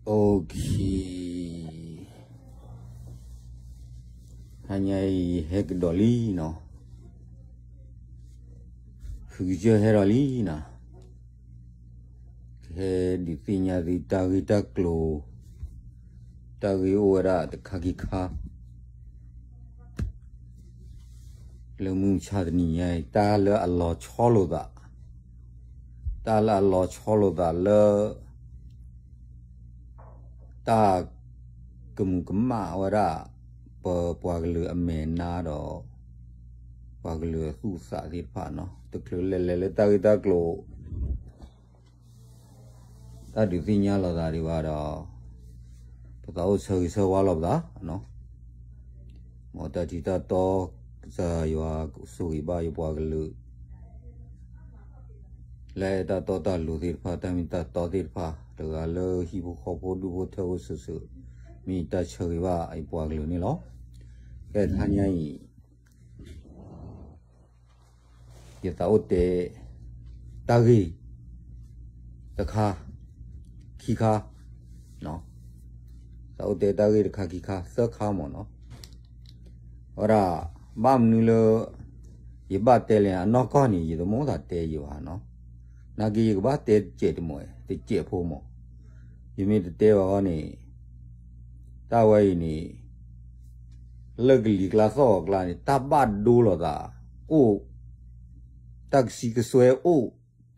OK, ဟါညါအံၤဟဲကဒီးလံနီၤ, ဃုကစၢၢ်ဟဲဒီးလံနီၤ, ကဟဲဒုးသ့ၣ်ညါသုတၢ်ဂ့ၢ်တၢ်ကျိၤ, တၢ်ဂ့ၢ်အိၣ်ဝဲဒၣ်တခါခံခါ လၢမုၢ်မဆါတနံၤညါအံၤ တၢ်လၢအလီၤဆီလိာ်သး, တၢ်လၢအလီၤဆီလိာ်သးလၢ တၢ်ကမူၤကမၣ်ဝဲဒၣ် ပပှၤကလုာ်အမဲာ်နါဒီး ပှၤကလုာ်အသူၣ်အသးသ့ၣ်တဖၣ်နီၤ, တချုးလဲၤလဲၤလၢတၢ်ဂ့ၢ်တၢ်ကျိၤ တၢ်ဒုးသ့ၣ်ညါလိာ်သးဒံးဘၣ်ဒီး ပသးအိၣ်ဆၢဂ့ၤဆၢဝါလိာ်ပသး, မ်တၢ်ထံတၢ်တီ ကစၢ်ယွၤကဆိၣ်ဂ့ၤဘၣ်ယပှၤကလုာ် လၢတၢ်တီတၢ်လိၤသ့ၣ်တဖၣ် တၢ်မ့ၢ်တၢ်တီသ့ၣ်တဖၣ် တဂၤလၢဟံၣ်ဖိဃီဖိဒူၣ်ဖိထၢဖိစုာ်စုာ် မ့ၢ်တၢ်ဆၢဂ့ၤဘၣ်ယပှၤကလုာ်န့ၣ်လီၤ. ဖဲတဟါညါအံၤ ယသးအိၣ်တဲ တၢ်ဂ့ၢ် တခါ ခံခါ, သးအိၣ်တဲတၢ်ဂ့ၢ်တခါခံခါ သၢခါမ့ၢ်နီၤ, ဝဲဒၣ် ဘၣ်မနုၤလၢ ယဘၣ်တဲလဲၣ် အနီၢ်ကီၢ်န့ၣ် ယတမိၣ်သးတဲယံၤဘၣ်နီၤ, နာ်က့ယကဘၣ်တဲတစဲးတမံၤ တစဲးဖိမ့ၢ်, ယမ့ၢ်တတဲဘၣ်ဃီန့ၣ် တၢ်ဝဲအံၤန့ၣ် လၢကလံၤကျါသီၣ်အကျါန့ၣ် တၢ်ဘၣ်ဒိလိာ်သးအိၣ်, တၢ်ကဆံကစွဲအိၣ်,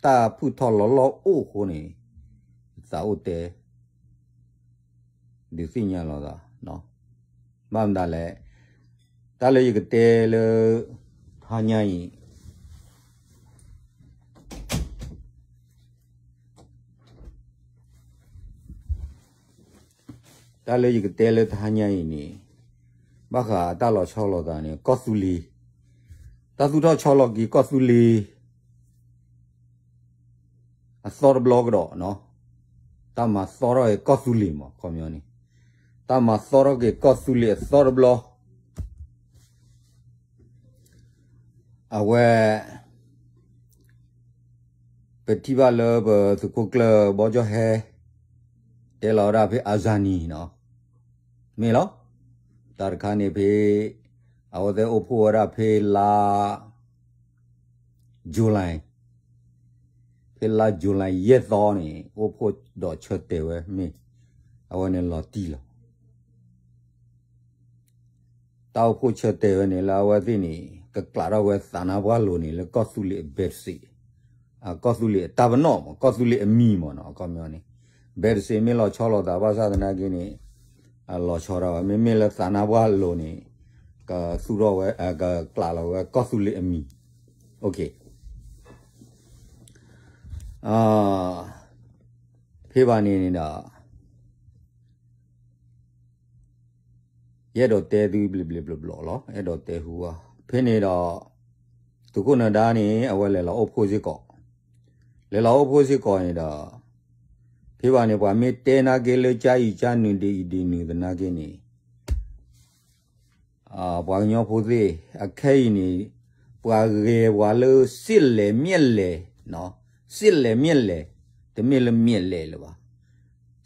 တၢ်ဖုၣ်ထီၣ်လီၤလီၢ်အိၣ်အဃိန့ၣ် သးအိၣ်တဲ ဒုးသ့ၣ်ညါလိာ်သး, ဘၣ်မတၤလဲၣ်, တၢ်လၢယကတဲလၢ တဟါညါအံၤ တၢ်လၢယကတဲလၢတဟါညါအံၤန့ၣ် ဘၣ်ဃးတၢ်လီၤဆီလိာ်သးန့ၣ် ကီၢ်သူလ့ၤ, တၢ်သူၣ်ထီၣ်ဆီလီၤက့ၤကီၢ်သူလ့ၤ အသီတဘျီကဒီး, တၢ်မၤသီထီၣ်က့ၤကီၢ်သူလ့ၤမ့ၢ် ခီပညီန့ၣ်, တၢ်မၤသီထီၣ်က့ၤကီၢ်သူလ့ၤအသီတဘျီ အဝဲ ပထံၣ်ဘၣ်လၢပသုးခိၣ်ကျၢၢ်ဘီကၠီၣ်ဟဲ တဲလီၤဝဲဒၣ်ဖဲအၤစၤနံနီၤ, မ့ၢ်လီၤ. တၢ်တခါန့ၣ်ဖဲ အဝဲသ့ၣ်အိၣ်ဖှိၣ်ဝဲဒၣ်ဖဲလါ July, ဖဲလါ July ယဲၢ်သီန့ၣ် အိၣ်ဖှိၣ်ဒီးဆၢတဲာ်ဝဲမ့ၢ် အဝဲန့ၣ်လီၤတံၢ်လီၤ. တၢ်အိၣ်ဖှိၣ်ဆၢတဲာ်ဝဲန့ၣ် လၢအဝဲသ့ၣ်န့ၣ် ကကျးထီၣ်ဝဲသးနါပှၢ်လိၤန့ၣ် လၢကီၢ်သူလ့ၤအဘဲတစ့း, ကီၢ်သူလ့ၤအတၢ်ပနီၣ်မ့ၢ် ကီၢ်သူလ့ၤအမံၤမ့ၢ်နီၤ အခီပညီန့ၣ်, ဘဲတစ့းမ့ၢ်လီၤဆီလိာ်သးဘၣ်ဆၣ်သနာ်က့န့ၣ် လီၤဆီထီၣ်ဝဲ မ့မ့ၢ်လၢသးနါပှၢ်လိၤန့ၣ် ကသူၣ်ထီၣ်ဝဲ ကကျးလီၤဝဲကီၢ်သူလ့ၤအမံၤ, ဖဲဘၣ်န့ၣ်န့ၣ်ဒီး ယအဲၣ်ဒိးတဲသုဘျီဘျီဘျီဘျီလီၤ, အဲၣ်ဒိးတဲဟူဧါ, ဖဲန့ၣ်ဒီး သုးခိၣ်နၢၤဒါန့ၣ် အဝဲလဲၤလီၤအိၣ်ဖှိၣ်စ့ၢ်ကီး, လဲၤလီၤအိၣ်ဖှိၣ်စ့ၢ်ကီးန့ၣ်ဒီး ဖဲဘၣ်န့ၣ် ပှၤမ့ၢ်တဲနာ်က့လၢကၠါအံၤကၠါနုာ်ဒ်အံၤဒ်နုာ်သနာ်က့န့ၣ် ပှၤကညီဖိသ့ၣ် အခဲအံၤန့ၣ် ပှၤဂဲၤပှၤလၢစ့လဲၣ်မျဲၢ်လဲၣ်, စ့လဲၣ်မျဲၢ်လဲၣ်, တမ့ၢ်လၢမျဲၢ်လဲၣ်လၢၤဘၣ်,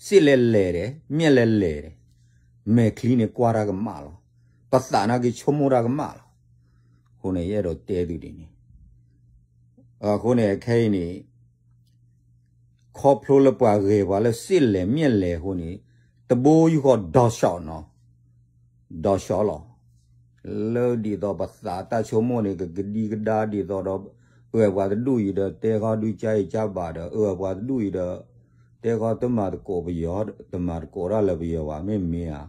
စ့လဲၣ်လဲၣ်ဒဲး မျဲၢ်လဲၣ်လဲၣ်ဒဲး, မဲာ်ချံန့ၣ်ကွၢ်တၢ်ကမၣ်လီၤ, ပသးနာ်က့ဆိကမိၣ်တၢ်ကမၣ်လီၤ, အဃိန့ၣ် ယအဲၣ်ဒိးတဲသုဒ်န့ၣ်, အဃိန့ၣ် အခဲအံၤန့ၣ် ခီဖျိလၢပှၤဂဲၤပှၤလၢစ့လဲၣ်မျဲၢ်လဲၣ်အဃိန့ၣ် တဘိယူၢ်ဃီဒီးရှီနီၤ, ဒီးရှီလီၤ, လၢဒ်သိးပသးတၢ်ဆိကမိၣ်န့ၣ် ကကဒံကဒါဒ်သိးဒီး အၢၣ်ပှၤတဒူၣ်အံၤဒီး တဲဃီဒုးကၠါအံၤကၠါဘၣ်ဒီး အၢၣ်ပှၤတဒူၣ်အံၤဒီး တဲဃီတမၤသကိးပယီၤ တမၤသကိးတၢ်လၢပယီၤဘၣ် မ့မ့ၢ်ဧါ,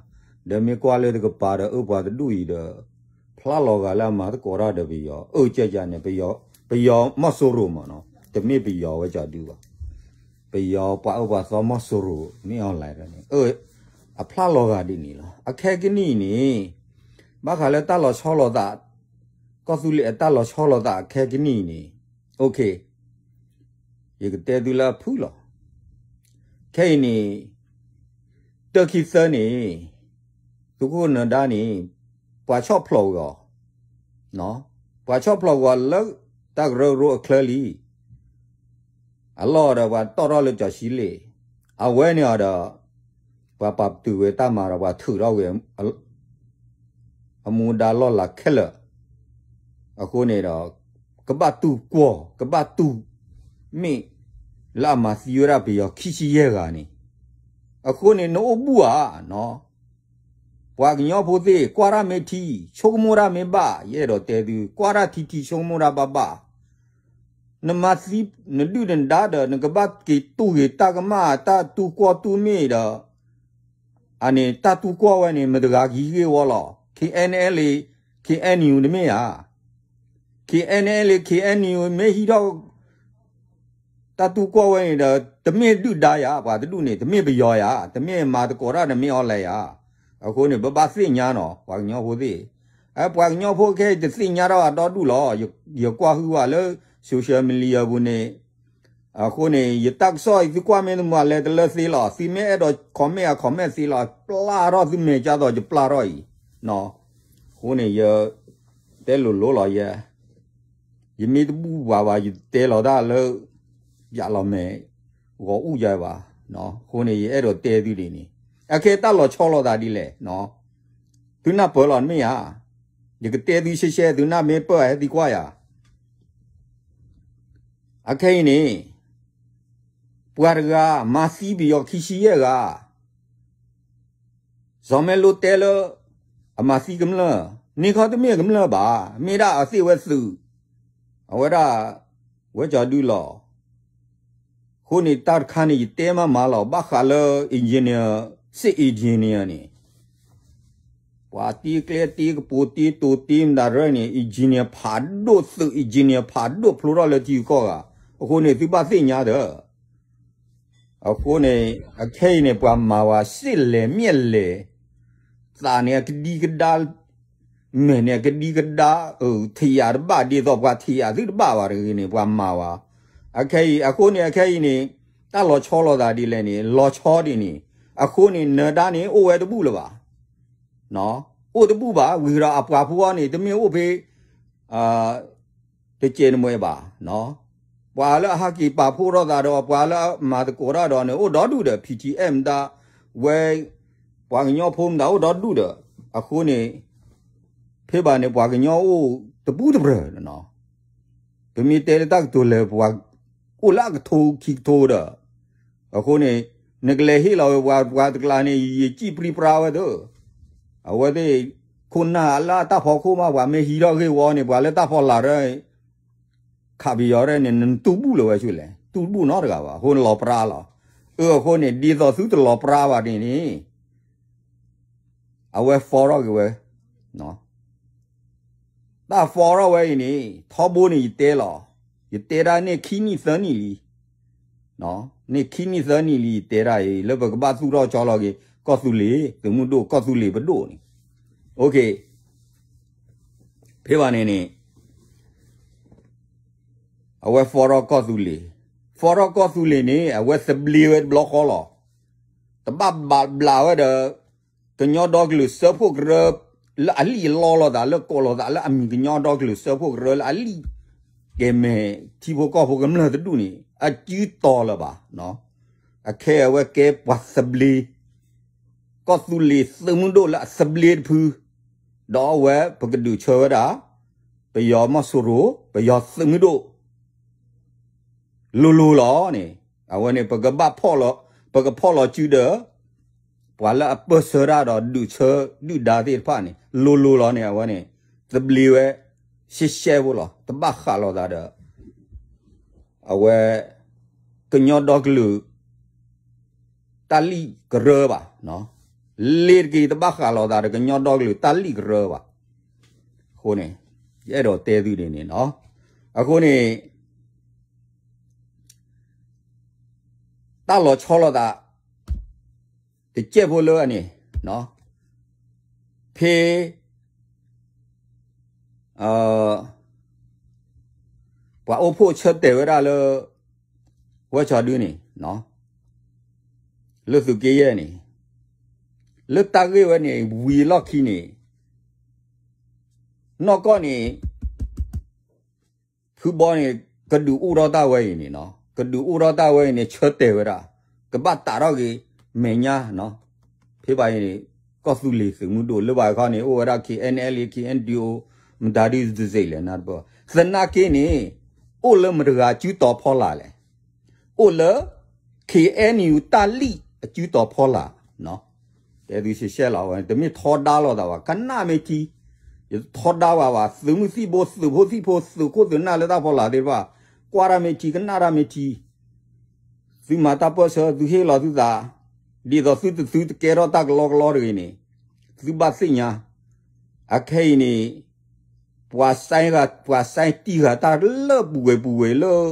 ဒီးမ့ၢ်ကွၢ်လၢတကပၤဒီး အၢၣ်ပှၤတဒူၣ်အံၤဒီး ဖျါလီၤဂာ်လၢအမၤသကိးတၢ်ဒီးပယီၤ အၢၣ်ကၠၢကၠၢန့ၣ် ပယီၤ ပယီၤမီၢ်စိရိၤမ့ၢ်နီၤ တမ့ၢ်ပယီၤဝဲကၠီဒုဘၣ်, ပယီၤပှၤအၢၣ်ပှၤသီမီၢ်စိရိၤ မ့ၢ်အီၤလဲၣ်န့ၣ် အၢၣ် အဖျါလီၤဂာ်ဒ်န့ၣ်လီၤ. အခဲကနံၣ်အံၤန့ၣ် ဘၣ်ဃးလၢတၢ်လီၤဆီလိာ်သး ကီၢ်သူလ့ၤအတၢ်လီၤဆီလိာ်သးအခဲကနံၣ်အံၤန့ၣ် OK ယကတဲသုလၢအဖုၣ်လီၤ. ခဲအံၤန့ၣ် တၢခံသၢန့ၣ် သုးခိၣ်နၢၤဒါန့ၣ် ပှၤဆီၣ်ဖျိးကွံာ်အီၤ, ပှၤဆီၣ်ဖျိးကွံာ်အီၤလၢတၢ်ကရၢကရိအချၢလံ. အလီၢ်ဒီးပှၤတီၣ်ထီၣ်လၢကၠီၤဆံလ့ၣ်, အဝဲန့ၣ်အီၤဒီး ပှၤပာ်ပတုာ်ဝဲတၢ်မၤဒီး ပှၤထုးထီၣ်ဝဲ အမူဒါလီၢ်လၤခဲလၢာ်. အဃိန့ၣ်ဒီး ကဘၣ်တူၢ်ကွီၢ် ကဘၣ်တူၢ်မ့ၢ်လၢအမၤသံဝဲဒၣ်ပယီၤခံဆံယဲၢ်ဂၤန့ၣ်, အဃိန့ၣ် နအိၣ်ဘူၣ်ဧါနီၤ. ပှၤကညီဖိသ့ၣ် ကွၢ်တၢ်မ့ၢ်ထံ ဆိကမိၣ်တၢ်မ့ၢ်ဘၣ်, ယအဲၣ်ဒိးတဲသု ကွၢ်တၢ်ထံထံ ဆိကမိၣ်တၢ်ဘၣ်ဘၣ်. နမၤသံ နဒုၣ်နဒါဒီး နကဘၣ်က့ၤတူၢ်ဂ့ၤတၢ်ကမၣ် တၢ်တူၢ်ကွီၢ်တူၢ်မ့ၢ်ဒီး အန့ၣ် တၢ်တူၢ်ကွီၢ်ဝဲန့ၣ် မတဂၤကဟံးဂ့ၢ်ဝီလီၤ. ခ့ၣ်အဲၣ်နဲၣ်အဲလ့ ခ့ၣ်အဲၣ်ယူၣ် တမ့ၢ်ဧါ. ခ့ၣ်အဲၣ်နဲၣ်အဲလ့ ခ့ၣ်အဲၣ်ယူၣ် မ့ၢ်ဟံးထီၣ် တၢ်တူၢ်ကွီၢ်ဝဲန့ၣ်ဒီး တမ့ၢ်ဒုၣ်ဒါယၤ ပှၤတဒူၣ်န့ၣ် တမ့ၢ်ပယီၤယၤ တမ့ၢ်မၤသကိးတၢ် တမ့ၢ်အီၤလဲၣ်ယၤ. အဃိန့ၣ် ပဘၣ်သ့ၣ်ညါနီၤ ပှၤကညီဖိသ့ၣ်, ပှၤကညီဖိခဲအံၤ တသ့ၣ်ညါတၢ်ဘၣ်ဒီဒူၣ်လီၤ. ယကွၢ်ဟုၣ်ဘၣ်လၢ social media ပူၤန့ၣ် အဃိန့ၣ် ယတၢ်ကစီၣ်အံၤ သုကွၢ်မ့ၢ်တမုာ်လဲၤတလၢသ့လီၤ. သုမ့ၢ်အဲၣ်ဒိး comment အ comment သ့လီၤ. ပျၢ်ထီၣ်သုမဲာ်ကၢ်သိး ယပျၢ်ထီၣ်အံၤ. အဃိန့ၣ် ယတဲလိၤလိၤလီၤ ယ ယမ့ၢ်တဘူၣ်ပှၤဘၣ် ယတဲလီၤတၢ်လၢ ပျၢ်လီၤမဲာ် ဂီၤအူၣ်ယၤဘၣ်. အဃိန့ၣ် ယအဲၣ်ဒိးတဲသုဒ်န့ၣ် အခဲအံၤတၢ်လီၤဆီလိာ်သးဒ်လဲၣ်. သုနၢ်ပၢၢ်လီၤတမ့ၢ်ဧါ. ယကတဲသုရှဲရှဲ သုနၢ်မ့ၢ်ပၢၢ် ဟဲသံကွၢ်ယၤ အခဲအံၤန့ၣ် ပှၤတဂၤမၤသံပယီၤခံဆံယဲၢ်ဂၤ, စီၤမဲလိတဲလၢ အမၤသံကမျၢၢ်, န့ၣ်ခီတမ့ၢ်ကမျၢၢ်ဘၣ်, မ့ၢ်ဒၣ်အသ့ၣ်ဝဲသုး, အဝဲဒၣ် ဝဲကၠီၤဒုလီၤ. အဃိန့ၣ် တၢ်တခါန့ၣ် ယတဲမးမးလီၤ ဘၣ်ဃးလၢ engineer စစ် engineer န့ၣ် ပှၤတ့ကျဲတ့ကပိာ်တ့တိၤတ့မတၤရဲၣ်န့ၣ် engineer ဖးဒိၣ်သုး engineer ဖးဒိၣ်ဖျိထီၣ်လၢထံဂုၤကီၢ်ဂၤ, အဃိန့ၣ် သုဘၣ်သ့ၣ်ညါဒီး အဃိန့ၣ် အခဲအံၤန့ၣ် ပှၤမၤဝဲစ့ၣ်လဲၤမျဲၢ်လဲၤ, သးန့ၣ်အကဒံကဒါ, မဲာ်န့ၣ်အကဒံကဒါ, ထံၣ်ယၤတဘၣ်ဒ်သိးပှၤထံၣ်ယၤသုတဘၣ်ဘၣ်တဂ့ၤန့ၣ် ပှၤမၤဝဲ, အခဲအံၤ အဃိန့ၣ် အခဲအံၤန့ၣ် တၢ်လီၤဆီလိာ်သးဒ်လဲၣ်န့ၣ် လီၤဆီဒ်န့ၣ်, အဃိန့ၣ် နဒါန့ၣ် အိၣ်ဝဲတဘူၣ်လၢၤဘၣ် အိၣ်တဘူၣ်ဘၣ် ဝံၤဒီးအပှၤဖိအီၤန့ၣ် တမ့ၢ်အိၣ်ဖဲ တကဲးနမှဲဘၣ်, ပှၤလၢအဟးက့ၤပာ်ဖှိၣ်ထီၣ်သးဒီး ပှၤလၢအမၤသကိးတၢ်ဒီးန့ၣ် အိၣ်ဒီဒူၣ်ဒီး P T M ဒၣ် ဝဲ ပှၤကညီဖိမတၤအိၣ်ဒီဒူၣ်ဒီး, အဃိန့ၣ် ဖဲဘၣ်န့ၣ် ပှၤကညီအိၣ်တပူၤတပြၢၤလီၤ. ပမ့ၢ်တဲလၢတၢ်ကတိၤလဲၤ ပှၤအိၣ်လၢအကထိခံကထိဒီး, အဃိန့ၣ် နကလဲၤဟ့ၣ်လီၤဝဲပှၤ ပှၤတကျါန့ၣ် ယစံၣ်ပြံပြါဝဲသ့ၣ်, အဝဲသ့ၣ် ခိၣ်နၢ်လၢအတၢ်ဖီခိၣ်မး ပှၤမ့ၢ်ဟံးထီၣ်ဂ့ၢ်ဝီန့ၣ် ပှၤလၢတၢ်ဖီလာ်ရဲၣ် ခးပယီၤရဲၣ်န့ၣ် နတူၢ်ဘူၣ်လၢၤဝဲဆူလဲၣ်, တူၢ်ဘူၣ်နီတဂၤဘၣ်, အဃိန့ၣ်လီၤပြါလီၤ. အဃိန့ၣ် ဒ်သိးသုတလီၤပြါဘၣ်န့ၣ်န့ၣ် အဝဲ follow က့ၤဝဲ, တၢ် follow ဝဲအံၤန့ၣ် ထီဘိန့ၣ် ယတဲလီၤ, ယတဲဒၣ်န့ၢ်ခံနံၣ်သၢနံၣ်လံ, န့ၢ်ခံနံၣ်သၢနံၣ်လံ ယတဲဒၣ်အံၤ လၢပကဘၣ်သူၣ်ထီၣ်ဆီလီၤက့ၤ ကီၢ်သူလ့ၤ သုးမုၢ်ဒိၣ် ကီၢ်သူလ့ၤပဒိၣ်န့ၣ်, ဖဲဘၣ်န့ၣ်န့ၣ် အဝဲ follow ကီၢ်သူလ့ၤ, follow ကီၢ်သူလ့ၤန့ၣ် အဝဲသဘျ့ဝဲတဘျီဃီလီၤ. တဘၣ်ဘၣ်ဘျးဝဲဒီး ကညီဒီကလုာ်စၢဖှိၣ်ကရၢ လၢအလံၣ်အလီလိာ်သး လၢကိးလိာ်သးလၢအမံၤကညီဒီကလုာ်စၢဖှိၣ်ကရၢ လၢအလံၣ်ကဲၤမဲာ်ထံဖိကီၢ်ဖိကမျၢၢ်တဒူၣ်န့ၣ် အစုတီၤလၢၤဘၣ်. အခဲအံၤအဝဲကဲပှၤသဘျ့ ကီၢ်သူလ့ၤသုးမုၢ်ဒိၣ်လၢအသဘျ့တဖု, ဒီးအဝဲပကဒုးဆၢဝဲဒၣ် ပယီၤမီၢ်စိရိၤ ပယီၤသုးမုၢ်ဒိၣ် လိၤလိၤလီၤန့ၣ်, အဝဲန့ၣ် ပကဘၣ်ဖီၣ်လီၤ, ပကဖီၣ်လီၤစုဒီး ပှၤလၢအပၢၢ်ဆၢတၢ်ဒီးဒုးဆၢဒုၣ်ဒါသ့ၣ်တဖၣ်န့ၣ် လိၤလိၤလီၤန့ၣ် အဝဲန့ၣ် သဘျ့ဝဲ ရှဲရှဲဖိလီၤ. တဘၣ်ဃးလိာ်သးဒီး အဝဲ ကညီဒီကလုာ် တၢ်လံၣ်ကရၢဘၣ်. လ့ၤတက့ၤ တဘၣ်ဃးလိာ်သးဒီးကညီဒီကလုာ်တၢ်လံၣ်ကရၢဘၣ်. အဃိန့ၣ် ယအဲၣ်ဒိးတဲသုဒ်န့ၣ်လီၤ. အဃိန့ၣ် တၢ်လီၤဆီလိာ်သး တကဲးဖိလၢအန့ၣ် ဖဲ ပှၤအိၣ်ဖှိၣ်ဆၢတဲာ်ဝဲဒၣ်လၢ ဝဲၢ်ကၠီၤဒုန့ၣ် လၢသုးက့ယဲၢ်န့ၣ် လၢတၢ်ဂ့ၢ်ဝဲန့ၣ် ဝံၤအလီၢ်ခံန့ၣ် နီၢ်ကီၢ်န့ၣ် ဖုဘီန့ၣ် ကဒုးအိၣ်ထီၣ်တၢ်ဝဲအံၤန့ၣ် ကဒုးအိၣ်ထီၣ်တၢ်ဝဲအံၤန့ၣ် ဆၢတဲာ်ဝဲဒၣ် ကဘၣ်တးထီၣ်က့ၤ မဲာ်ညါ ဖဲဘၣ်အံၤန့ၣ် ကီၢ်သူလ့ၤသုးမုၢ်ဒိၣ်လၢဘၣ်ခီန့ၣ် အိၣ်ဝဲဒၣ် K N L A K N D O မတၤဒုးတစ့လဲၣ်နၢ်တပၢၢ် သနာ်က့န့ၣ် အိၣ်လၢမတဂၤစုတီၤဖီလာ်လဲၣ်, အိၣ်လၢ K N U တၢ်လံၣ်အစုတီၤဖီလာ် တဲသုရှဲရှဲလီၤဝဲ တမ့ၢ်ထီဒါလိာ်သးဘၣ် ကနၣ်မ့ၢ်ထံ, ယထီဒါဝဲဘၣ် သုးမုၢ်သံၣ်ဘိ သုးဖိသံၣ်ဖိ သုးခိၣ်သုးနၢ်လၢတၢ်ဖီလာ်သ့ၣ်တဖၣ် ကွၢ်တၢ်မ့ၢ်ထံ ကနၣ်တၢ်မ့ၢ်ထံ သုမၤတၢ်ပၢၢ်ဆၢ သုဟ့ၣ်လီၤသုသး, ဒ်သိးသုတသုတကဲထီၣ်တၢ်ကလီကလီတဂ့ၤန့ၣ်, သုဘၣ်သ့ၣ်ညါ, အခဲအံၤန့ၣ်, ပှၤစဲဂၤ ပှၤစဲတံၢ်ဂၤတၢ်လၢပူၤဝဲၤပူၤဝဲၤလၢ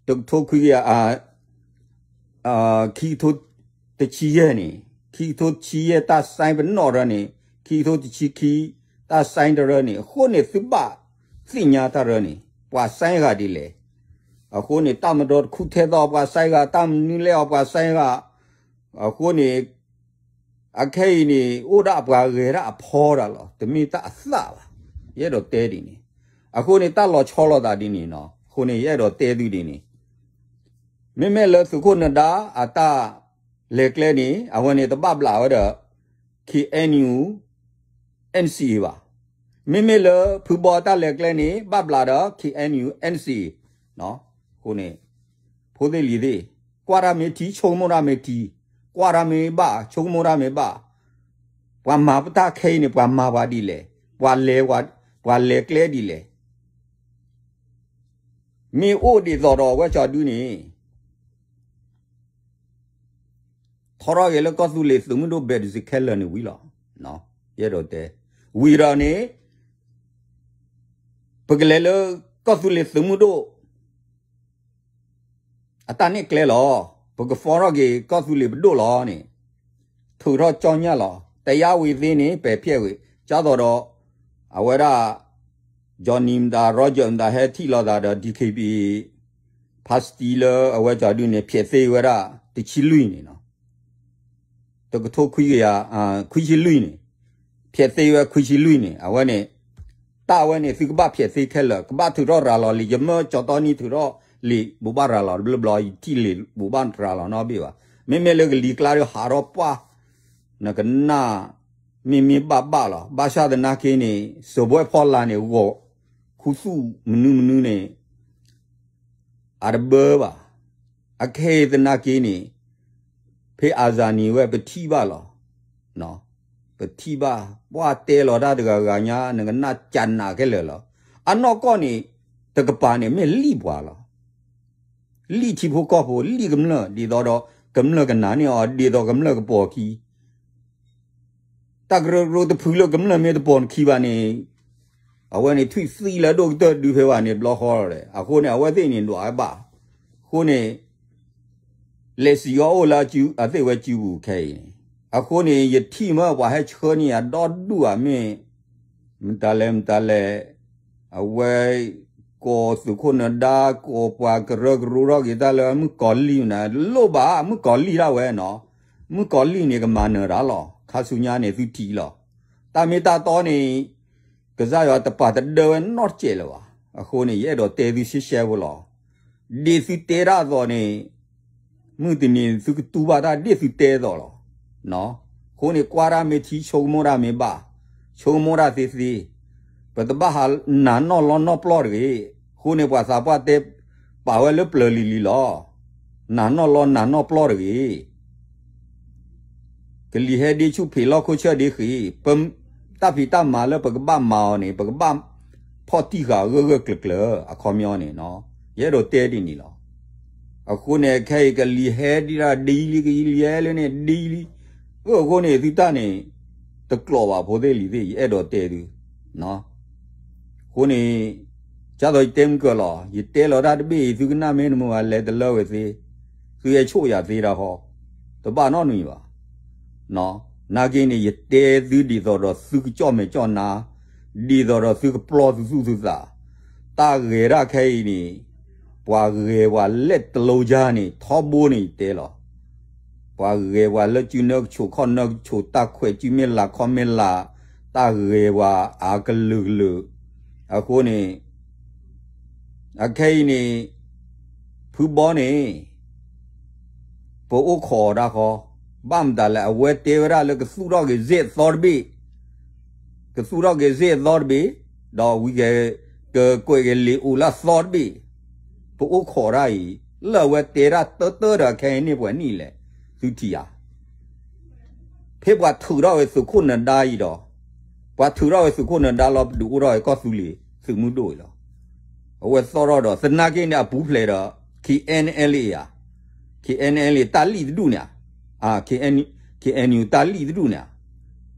တကထိခွံကယၤ ခံကထိတဆံယဲၢ်န့ၣ်, ခံကထိတဆံယဲၢ်တၢ်စဲပနီၣ်ရၢန့ၣ်, ခံကထိတဆံခံ တၢ်စဲတရၢန့ၣ်, အဃိန့ၣ်သုဘၣ်သ့ၣ်ညါတၢ်ရၢန့ၣ်, ပှၤစဲဂၤဒ်လဲၣ်, အဃိန့ၣ် တၢ်မဒီတခူထဲသိးပှၤစဲဂၤ, တၢ်မနုၤလဲၣ်အီၤပှၤစဲဂၤ, အဃိန့ၣ် အခဲအံၤန့ၣ် အိၣ်ဒၣ်ပှၤဂဲၤဒၣ်အဖီဒၣ်လီၤ, တမ့ၢ်တၢ်အသၣ်ဘၣ်, ယအဲၣ်ဒိးတဲဒ်န့ၣ်, အဃိန့ၣ် တၢ်လီၤဆီလိာ်သးဒ်န့ၣ်နီၤ, အဃိန့ၣ် ယအဲၣ်ဒိးတဲသုဒ်န့ၣ်, မ့မ့ၢ်လၢသုးခိၣ်နဒါအတၢ်လဲၤကျဲန့ၣ် အဝဲန့ၣ်တဘၣ်ဘျးဝဲဒီး K N U N C A ဘၣ်, မ့မ့ၢ်လၢဖုဘီတၢ်လဲၤကျဲန့ၣ် ဘၣ်ဘျးဒီး K N U N C A, အဃိန့ၣ် ဖိသ့ၣ်လံၤသ့ၣ်, ကွၢ်တၢ်မ့ၢ်ထံ ဆိကမိၣ်တၢ်မ့ၢ်ထံ, ကွၢ်တၢ်မ့ၢ်ဘၣ် ဆိကမိၣ်တၢ်မ့ၢ်ဘၣ်, ပှၤမၤပတၢ်ခဲအံၤန့ၣ် ပှၤမၤပှၤဒ်လဲၣ်, ပှၤလဲၤ ပှၤလဲၤကျဲဒ်လဲၣ်, မ့ၢ်အိၣ်ဒ်သိးဒီးအဝဲကၠီဒုန့ၣ် ထီထီၣ်က့ၤလၢကီၢ်သူလ့ၤသုးမုၢ်ဒိၣ် ဘဲးတစ့ခဲလၢာ်န့ၣ်ဝံၤလီၤ, ယအဲၣ်ဒိးတဲ, ဝံၤဒီးန့ၣ် ပကလဲၤလၢကီၢ်သူလ့ၤသုးမုၢ်ဒိၣ် အတၢ်နဲၣ်ကျဲလီၤ, ပက form ထီၣ်က့ၤကီၢ်သူလ့ၤပဒိၣ်လီၤန့ၣ်, ထုးထီၣ်ကၠီညၣ်လီၤ, တယါဝံၤသ့န့ၣ် ပဲာ်ဖျဲးဝံၤ, ကၢ်သိးဒီး အဝဲဒၣ် Johnny မတၤ Roger မတၤဟဲထံၣ်လိာ်သးဒီး D K B A ဖါစတံလၢအဝဲကၠီဒုန့ၣ် ဖျဲးသ့ဝဲဒၣ် တဆံလွံၢ်န့ၣ်နီၤ တကထိခွံကယၤ ခွံဆံလွံၢ်န့ၣ်, ဖျဲးသ့ဝဲခွံဆံလွံၢ်န့ၣ် အဝဲန့ၣ်, တၢ်အဝဲန့ၣ် သုကဘၣ်ဖျဲးသ့ခဲလၢာ်, ကဘၣ်ထုးထီၣ်ရၤလီၤလံာ်, ယမၢကၠီတီနံၤထုးထီၣ်လံာ် ဘိးဘၣ်ရၤလီၤတဘျီဘျီ ယထံၣ်လံာ်ဘိးဘၣ်ရၤလီၤနီတဘ့ၣ်ဘၣ်, မ့မ့ၢ်လၢကလံၤကျါဒီးဟးထီၣ်ပှၢ် နကနၣ် မ့မ့ၢ်ဘၣ်ဘၣ်လီၤ, ဘၣ်ဆၣ်သနာ်က့န့ၣ် စၢၤဘှဲၣ်ဖီလာ်န့ၣ် ဂီၤခူသူၣ်မနုၤမနုၤန့ၣ် အတဘၢဘၣ်, အခဲအံၤသနာ်က့န့ၣ် ဖဲအါစါနံၤဝဲပထံၣ်ဘၣ်လီၤ, ပထံၣ်ဘၣ် ပှၢ်တဲလီၤတၢ်တဂၤဂၤညါ နကနၣ်ကနးခဲလၢာ်လီၤ, အနီၢ်ကီၢ်န့ၣ် တကပၤန့ၣ်မ့ၢ်လံၣ်ပှၤလီၤ, လံၣ်ထံဖိကီၢ်ဖိ လံၣ်ကမျၢၢ် ဒ်သိးဒီး ကမျၢၢ်ကနၤန့ၢ်အီၤ ဒ်သိးကမျၢၢ်ကပိာ်ခံ တၢ်ကရၢကရိတဖုလၢကမျၢၢ်မ့ၢ်တပိာ်ခံဘၣ်န့ၣ်, အဝဲန့ၣ်ထွံၣ်သံလၢဒိၣ်ကတၢၢ်ဒုးဖဲဘၣ်န့ၣ် ဘျီဃီလီၤဒီး အဃိန့ၣ် အဝဲသ့ၣ်န့ၣ်ဒွးဝဲဘၣ်, အဃိန့ၣ် လဲၤစံးအီၤအိၣ်လၢအသ့ၣ်ဝဲစုပူၤခဲအံၤန့ၣ်, အဃိန့ၣ် ယထံၣ်မၢပှၤဟဲဆှၢန့ၢ်ယၤဒီဒူၣ်ဧါမ့ၢ် မတၤလဲၣ်မတၤလဲၣ်, အဝဲ ကိးသုးခိၣ်နဒါ ကိးပှၤကရၢကရိထီၣ်က့ၤတၢ်လၢမုၣ်ကီၤလံၢ်န့ၣ် လိၣ်ဘၣ် မုၣ်ကီၤလံၢ်ဒၣ်ဝဲနီၤ, မုၣ်ကီၤလံၢ်န့ၣ်ကမၤနၢၤတၢ်လီၤ, ခါဆူညါန့ၣ်သုထံၣ်လီၤ, တၢ်မ့ၢ်တၢ်တီန့ၣ် ကစၢ်ယွၤတပာ်တဒၢဝဲနီတစဲးလၢၤဘၣ်, အဃိန့ၣ် ယအဲၣ်ဒိးတဲသုရှဲရှဲဖိလီၤ, ဒ်သုတဲတၢ်အသိးန့ၣ် မုၢ်တနံၤသုကတူၢ်ဘၣ်တၢ်ဒ်သုတဲအသိးလီၤ. အဃိန့ၣ် ကွၢ်တၢ်မ့ၢ်ထံ ဆိကမိၣ်တၢ်မ့ၢ်ဘၣ်, ဆိကမိၣ်တၢ်သ့သ့, ပတဘၣ်ဟးနးနီၢ်လီနီၢ်ပျီၢ်တဂ့ၤ. အဃိန့ၣ် ပှၤသးပှၢ်တဲ ပာ်ဝဲလၢပျၢၤလံၤလံၤလီၤ. နးနီၢ်လီနးနီၢ်ပျီၢ်တဂ့ၤ. ကလံၤဟဲဒ့ဆူၣ် ဖံးလီၢ်ခိၣ်ဆၢၣ်ဒ့ဃံး, ပတၢ်ဖံးတၢ်မၤလၢပကဘၣ်မၤအီၤန့ၣ် ပကဘၣ်ဖီၣ်တံၢ်ဃာ်ဂၢၢ်ဂၢၢ်ကျၢၤကျၢၤ အခီပညီန့ၣ်နီၤ. ယအဲၣ်ဒိးတဲဒ်န့ၣ်လီၤ. အဃိန့ၣ် ခဲအံၤကလံၤဟဲဒံးဒၣ်ဒ်လံ ကလံၤဟဲလၢန့ၣ်ဒ်လံ. အဃိန့ၣ် သုတၢ်န့ၣ် တကျိးဘၣ်ဖိသ့ၣ်လံၤသ့ၣ် ယအဲၣ်ဒိးတဲသု အဃိန့ၣ် ကၢ်သိးယတဲမုၢ်ကၢၤလီၤ. ယတဲလီၤတၢ်တဘ့ၣ်အံၤ သုကနၣ်မ့ၢ်တမုာ်ဘၣ် လဲၤတလၢဝဲသ့, သုဟဲဆိၣ်ယၤသ့တၢ်ဃီ, တဘၣ်နီတမံၤဘၣ်. နာ်က့န့ၣ် ယတဲသုဒ်သိးဒီးသုကကၠီၣ်မဲာ်ကၠီၣ်နါ, ဒ်သိးဒီးသုကပျီသုသူၣ်သုသး. တၢ်ဂဲၤဒၣ်ခဲအံၤန့ၣ် ပှၤဂဲၤပှၤလဲၣ်တလိယါန့ၣ် ထီဘိန့ၣ်ယတဲလီၤ. ပှၤဂဲၤပှၤလၢစုနၢကဆိးခီၣ်နၢကဆိး တၢ်ခွဲးစုမ့ၢ်လၤခီၣ်မ့ၢ်လၤ, တၢ်ဂဲၤပှၤအါကလုာ်ကလုာ်. အဃိန့ၣ် အခဲအံၤန့ၣ် ဖုဘီန့ၣ် ပအိၣ်ခိးအီၤတၢ်ဃီ, ဘၣ်မတၤလဲၣ် အဝဲတဲဝဲဒၣ်လၢကသူၣ်ထီၣ်က့ၤစ့ၢ်အသီတဘ့ၣ်, ကသူၣ်ထီၣ်က့ၤစ့ၢ်အသီတဘ့ၣ်, ဒီးဝံၤက ကကွဲးက့ၤလံာ်အိၣ်လၢအသီတဘ့ၣ်, ပအိၣ်ခိးတၢ်အံၤ, လၢအဝဲတဲတၢ်တၢတၢဒီးခဲအံၤန့ၢ်ပှဲၤနံၣ်လဲၣ်, သုထံၣ်ဧါ. ဖဲပှၤထုးထီၣ်ဝဲသုးခိၣ်နဒါအံၤဒီး, ပှၤထုးထီၣ်ဝဲသုးခိၣ်နဒါလီၤ ပဒုးအိၣ်ထီၣ်ဝဲကီၢ်သူလ့ၤသုးမုၢ်ဒိၣ်အံၤလီၤ. အဝဲသီၣ်ထီၣ်ဒီး သနာ်က့န့ၣ် အပူၤဖျဲးဒီး K N L A ဧါ, K N L A တၢ်လံၣ်တဒူၣ်န့ၣ်ဧါ, အ K N K N U တၢ်လံၣ်တဒူၣ်န့ၣ်ဧါ,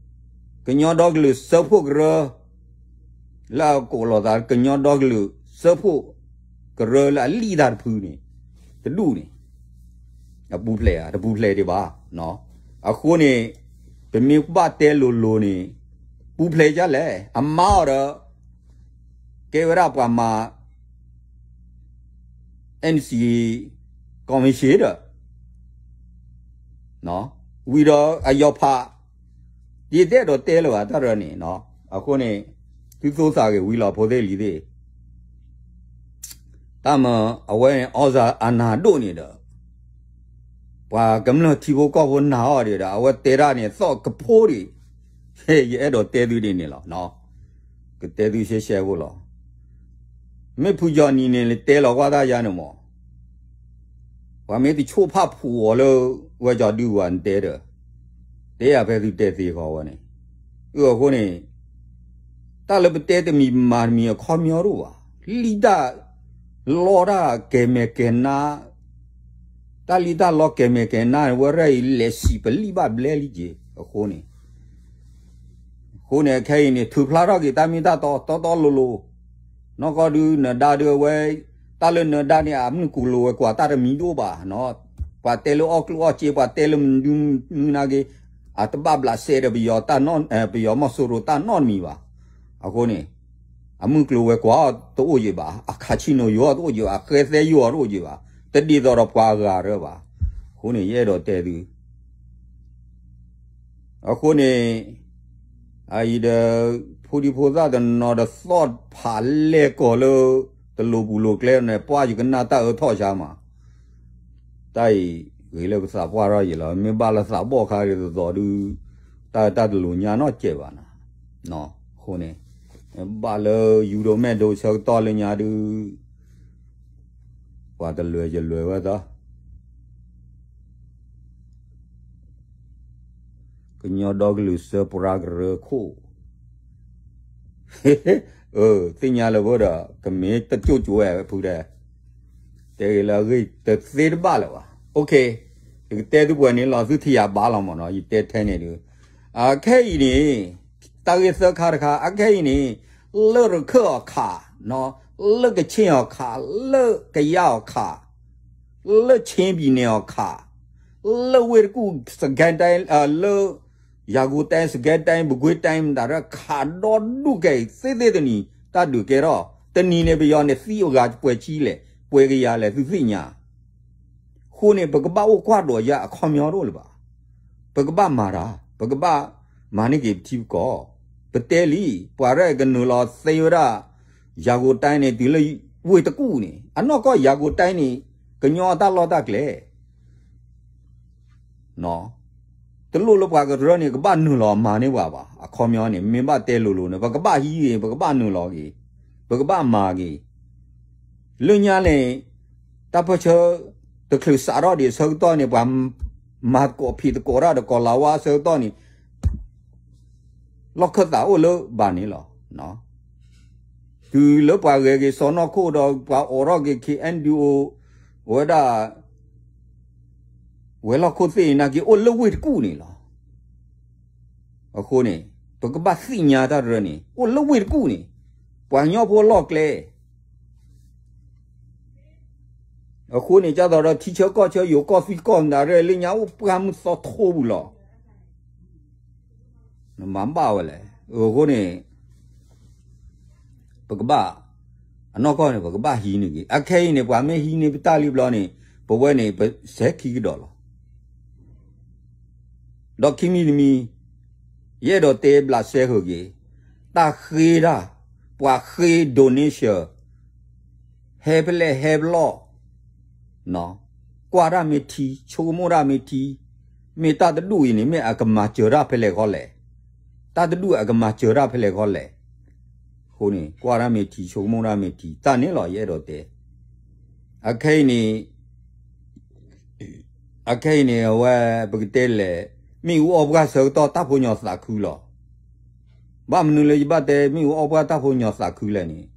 ကညီဒီကလုာ်စၢဖှိၣ်ကရၢ လၢအကိးလီၤသး ကညီဒီကလုာ်စၢဖှိၣ်ကရၢလၢအလံၣ်တၢ်တဖုန့ၣ် တဒူၣ်န့ၣ်, အပူၤဖျဲးဧါ, တပူၤဖျဲးဒံးဘၣ်. အဃိန့ၣ် ပမ့ၢ်ဘၣ်တဲလိၤလိၤန့ၣ် ပူၤဖျဲးဒ်လဲၣ်, အမါအီၤဒီး ကဲဝဲဒၣ်ပှၤမၤ N C A commission ဒီး ဝံၤဒီးအယီၤဖး ယတအဲၣ်ဒိးတဲလၢၤဘၣ်တၢ်ရၢန့ၣ်, အဃိန့ၣ် သုသူသးဂ့ၤဝံၤလီၤ ဖိသ့ၣ်လံၤသ့ၣ်, တၢ်မၤအဝဲန့ၣ် အီစၣ်အနၢ်ဒိၣ်န့ၣ်ဒီး ပှၤကမျၢၢ်ထံဖိကီၢ်ဖိနာ်အီၤဒံးဒီး အဝဲတဲတၢ်န့ၣ် သီၣ်ကဖိဒံး, ယအဲၣ်ဒိးတဲသုဒ်န့ၣ်လီၤ. ကတဲသုရှဲရှဲဖိလီၤ. မ့ၢ်ဖုကၠီနံၤန့ၣ် တဲလီၤကွၢ်တၢ်ယါန့ၣ်မး, ပှၤမ့ၢ်တဆိၣ်ဖးဖှိၣ်အီၤလၢ ဝဲကၠီဒုးဝၤနတဲဒီး, တဲယၤဖဲသုတဲသ့ဃီဝဲန့ၣ်, အဃိန့ၣ် တၢ်လၢပတဲတမံၤမၤတမံၤအခီပညီတအိၣ်ဘၣ်. လံၣ်တၢ်လီတၢ်ကဲၤမဲာ်ကဲၤနါ, တၢ်လံၣ်တၢ်လီကဲၤမဲာ်ကဲၤနါန့ၣ် ဝဲရဲၣ်အံၤလဲၤစံးပလံၣ်ဘၣ်ဘျဲလံက့ၤအဃိန့ၣ်, အဃိန့ၣ် ခဲအံၤန့ၣ် ထုးဖျါထီၣ်က့ၤတၢ်မ့ၢ်တၢ်တီ တီတီလိၤလိၤ, နီၢ်ကီၢ်ဒုးနဒါဒုးအဝဲ, တၢ်လၢနဒါန့ၣ် အမုၢ်ကျိၤဝဲၤကွာ်တၢ်တမံၤဒိၣ်ဘၣ်, ပှၤတဲလၢအီၣ်ကျိၣ်အီၣ်စ့ ပှၤတဲလၢမနုၤမနုၤနာ်က့, အတဘၣ်ဘျးစဲဒီး ပယီၤမီၢ်စိရိၤတၢ်နီတမံၤဘၣ်. အဃိန့ၣ် အမုၢ်ကျိၤဝဲၤကွာ်အီၤတအိၣ်ယံၤဘၣ်, အခးဆံနိယိၤအီၤတအိၣ်ယံၤဘၣ်, အဃဲသဲယိၤအီၤတအိၣ်ယံၤဘၣ်, တဒ်သိးဒီးပှၤအဂၤရၢဘၣ်. အဃိန့ၣ် ယအဲၣ်ဒိးတဲသု အဃိန့ၣ် အအံၤဒီး ဖိဒံဖိသၣ်တနီၤဒီးသီၣ်ဖးလဲၢ်ကီၢ်လၢ တလိၤပူၤလိၤကျဲန့ၣ် ပှၢ်ယကနၣ်တၢ်အၢထီၣ်ဆါမး, တၢ်အံၤ ဂ့ၤလၢပသးပှၢ်ထီၣ်ယံၤလီၤ. မ့ၢ်ဘၣ်လၢသးဘီၣ်ခါဒ်သိးဒုး တၢ်တၢ်တလိၤညါနီတစဲးဘၣ်နၤ. အဃိန့ၣ် ဘၣ်လၢယူၤဒိးမဲာ်ဒိးဆၢကတီၢ်လၢညါဒုး ပှၤတလွဲၤယလွဲၤဝဲသီ ကညီဒီကလုာ်စၢပှၤကရၢခိၣ်, သ့ၣ်ညါလၢဖိဒီး ကမ့ၢ်တကၠိၣ်ကၠိၣ်ဝဲဖုတဲ, တဲဂ့ၤလၢအဂ့ၢ်တသ့တဘၣ်လၢၤဘၣ်. ယကတဲသုပှဲၤန့ၣ်လီၤ သုထံၣ်ယၤဘၣ်လီၤမးနီၤ ယတဲထဲန့ၣ်ဒုး, အခဲအံၤန့ၣ် တၢ်ဂ့ၢ်သၢခါတခါ အခဲအံၤန့ၣ် လၢရခၢၣ်အီၤခး, လၢကဆ့ၣ်အီၤခး, လၢကယၢ်အီၤခး, လၢဆ့ပံၤနဲၣ်အီၤခး, လၢဝ့ၢ်တကူၣ် စကဲတဲ လၢ ရန်ကုန်တိုင်း စစ်ကိုင်းတိုင်း ပဲခူးတိုင်း မတၤဒၣ်ခးဒီဒူၣ်ကဲအံၤ သ့သ့တနံၤ တၢ်ဒုးကဲထီၣ် တနံၤန့ၣ် ပယီၤန့ၣ်သံအဂၤပှဲၤဆံလဲၣ် ပှဲၤကယၤလဲၣ် သုသ့ၣ်ညါ. အဃိန့ၣ် ပကဘၣ်အိၣ်ကွၢ်ဒိးယၤအခီပညီတအိၣ်လၢၤဘၣ်. ပကဘၣ်မၤတၢ်, ပကဘၣ်မၤန့ၢ်က့ၤပထံပကီၢ်. ပတဲလံ, ပှၤရဲၣ်ကနုာ်လီၤသ့ဝဲဒၣ် ရန်ကုန်တိုင်းန့ၣ် တုၤလၢဝ့ၢ်တကူၣ်န့ၣ် အနီၢ်ကီၢ် ရန်ကုန်တိုင်းန့ၣ် ကညီအတၢ်လီၢ်တၢ်ကျဲ တလိၣ်လၢပှၤကရၢန့ၣ် ကဘၣ်နုာ်လီၤမၤန့ၢ်ပှၤဘၣ်. အခီပညီန့ၣ် မ့ၢ်ဘၣ်တဲလိၤလိၤန့ၣ် ပကဘၣ်ဟံးဂ့ၤ ပကဘၣ်နုာ်လီၤဂ့ၤ ပကဘၣ်မၤဂ့ၤ. လၢညါန့ၣ် တၢ်ပၢၢ်ဆၢ တချုးစးထီၣ်ဒံးအဆၢကတီၢ်န့ၣ် ပှၤမၤသကိးဖံးသကိးတၢ်ဒီးကီၤလၤဝါအဆၢကတီၢ်န့ၣ် လီၢ်ခၢၣ်သးအိၣ်လၢဘၣ်န့ၣ်လီၤ. တုၤလၢပှၤဂဲၤက့ၤစီၢ်နီၤခိၣ်ဒီး ပှၤအိးထီၣ်က့ၤ K N D O ဝဲဒၣ် ဝဲၤလီၢ်ခိၣ်သ့ၣ်နာ်က့ အိၣ်လၢဝ့ၢ်တကူၣ်န့ၣ်လီၤ. အဃိန့ၣ် ပကဘၣ်သ့ၣ်ညါတၢ်တရၢန့ၣ် အိၣ်လၢဝ့ၢ်တကူၣ်န့ၣ် ပှၤကညီဖိလီၢ်ကျဲ အဃိန့ၣ် ကၢ်သိးဒီးထံဆၢကီၢ်ဆၢ ယိၤကီၢ်သံကီၢ်မတၤရဲၣ် လၢညါအိၣ်ပှၢ်မုၢ်သီထိပူၤလီၤ. နမၤဘၣ်ဝဲလဲၣ်. အဃိန့ၣ် ပကဘၣ် အနီၢ်ကီၢ်န့ၣ် ပကဘၣ်ဟံးန့ၢ်က့ၤ အခဲအံၤန့ၣ် ပှၤမ့ၢ်ဟံးန့ၢ်ပတၢ်လံဘျီန့ၣ် ပဝဲန့ၣ် ပစဲခံကဒီးလီၤ. ဒီးခံမံၤတမံၤ ယအဲၣ်ဒိးတဲဘျးစဲဃုာ်က့ၤ တၢ်ဃ့တၢ် ပှၤဃ့ donation ဟဲဖဲလဲၣ်ဟဲဖဲလီၢ် ကွၢ်တၢ်မ့ၢ်ထံ ဆိကမိၣ်တၢ်မ့ၢ်ထံ မ့ၢ်တၢ်တဒူၣ်အံၤန့ၣ် မ့ၢ်အကမၤစၢၤတၢ်ဖဲလဲၣ်ခီလဲၣ်, တၢ်တဒူၣ်အကမၤစၢၤတၢ်ဖဲလဲၣ်ခီလဲၣ်. အဃိန့ၣ် ကွၢ်တၢ်မ့ၢ်ထံ ဆိကမိၣ်တၢ်မ့ၢ်ထံ တၢ်န့ၣ်လီၤ ယအဲၣ်ဒိးတဲ. အခဲအံၤန့ၣ် အခဲအံၤန့ၣ် အဝဲ ပကတဲလဲၣ်, မ့ၣ်အူအီၣ်ပှၢ်ဆၢကတီၢ် တၢ်ဖိညီသးခုလီၤ. ဘၣ်မနုၤလၢယဘၣ်တဲ မ့ၣ်အူအီၣ်ပှၢ်တၢ်ဖိညီသးခုလဲၣ်န့ၣ်